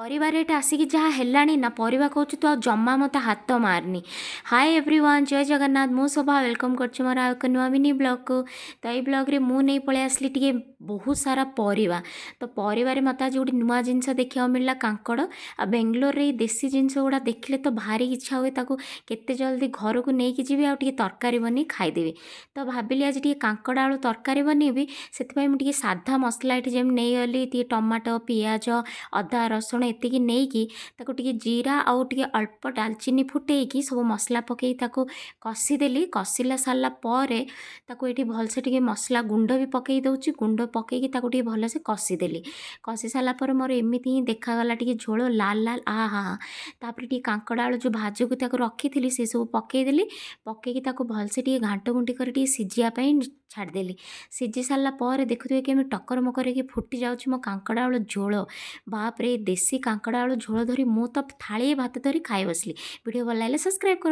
ପରିବା ରେଟ୍ ଆସିକି ଯାହା ହେଲାଣି ନା, ପରିବା କହୁଛୁ ତୁ ଆଉ ଜମା ମୋତେ ହାତ ମାରନି। ହାଏ ଏଭ୍ରିୱାନ୍, ଜୟ ଜଗନ୍ନାଥ। ମୁଁ ଶୋଭା, welcome କରୁଛି ମୋର ଆଉ ଏକ ନୂଆ ମିନି ବ୍ଲଗ୍କୁ। ତ ଏଇ ବ୍ଲଗ୍ରେ ମୁଁ ନେଇ ପଳେଇ ଆସିଲି ଟିକେ ବହୁତ ସାରା ପରିବା। ତ ପରିବାରେ ମୋତେ ଆଜି ଗୋଟେ ନୂଆ ଜିନିଷ ଦେଖିବାକୁ ମିଳିଲା, କାଙ୍କଡ଼। ଆଉ ବେଙ୍ଗଲୋରରେ ଏଇ ଦେଶୀ ଜିନିଷ ଗୁଡ଼ା ଦେଖିଲେ ତ ଭାରି ଇଚ୍ଛା ହୁଏ, ତାକୁ କେତେ ଜଲ୍ଦି ଘରକୁ ନେଇକି ଯିବି ଆଉ ଟିକେ ତରକାରୀ ବନେଇ ଖାଇଦେବି। ତ ଭାବିଲି ଆଜି ଟିକେ କାଙ୍କଡ଼ ଆଳୁ ତରକାରୀ ବନେଇବି। ସେଥିପାଇଁ ମୁଁ ଟିକେ ସାଧା ମସଲା ଏଠି ଯେମିତି ନେଇଗଲି, ଟିକେ ଟମାଟୋ, ପିଆଜ, ଅଦା, ରସୁଣ ଏତିକି ନେଇକି ତାକୁ ଟିକେ ଜିରା ଆଉ ଟିକେ ଅଳ୍ପ ଡାଲଚିନି ଫୁଟେଇକି ସବୁ ମସଲା ପକେଇ ତାକୁ କଷିଦେଲି। କଷିଲା ସାରିଲା ପରେ ତାକୁ ଏଇଠି ଭଲସେ ଟିକେ ମସଲା ଗୁଣ୍ଡ ବି ପକେଇ ଦେଉଛି। ଗୁଣ୍ଡ ପକେଇକି ତାକୁ ଟିକେ ଭଲସେ କଷିଦେଲି। କଷି ସାରିଲା ପରେ ମୋର ଏମିତି ହିଁ ଦେଖାଗଲା ଟିକେ ଝୋଳ ଲାଲ ଲାଲ, ଆ ହା ହା। ତାପରେ ଟିକେ କାଙ୍କଡ଼ ଆଳୁ ଯେଉଁ ଭାଜକୁ ତାକୁ ରଖିଥିଲି, ସେସବୁ ପକେଇଦେଲି। ପକେଇକି ତାକୁ ଭଲସେ ଟିକେ ଘାଣ୍ଟ ଘୁଣ୍ଟି କରି ଟିକେ ସିଝିବା ପାଇଁ ଛାଡ଼ିଦେଲି। ସିଝି ସାରିଲା ପରେ ଦେଖୁଥିବେ କେମିତି ଟକର ମକର ହେଇକି ଫୁଟି ଯାଉଛି ମୋ କାଙ୍କଡ଼ ଆଳୁ ଝୋଳ। ବାପରେ, ଦେଶୀ କାଙ୍କଡ଼ ଆଳୁ ଝୋଳ ଧରି ମୁଁ ତ ଥାଳିଏ ଭାତ ଧରି ଖାଇ ବସିଲି। ଭିଡ଼ିଓ ଭଲ ଲାଗିଲେ ସବସ୍କ୍ରାଇବ୍ କର।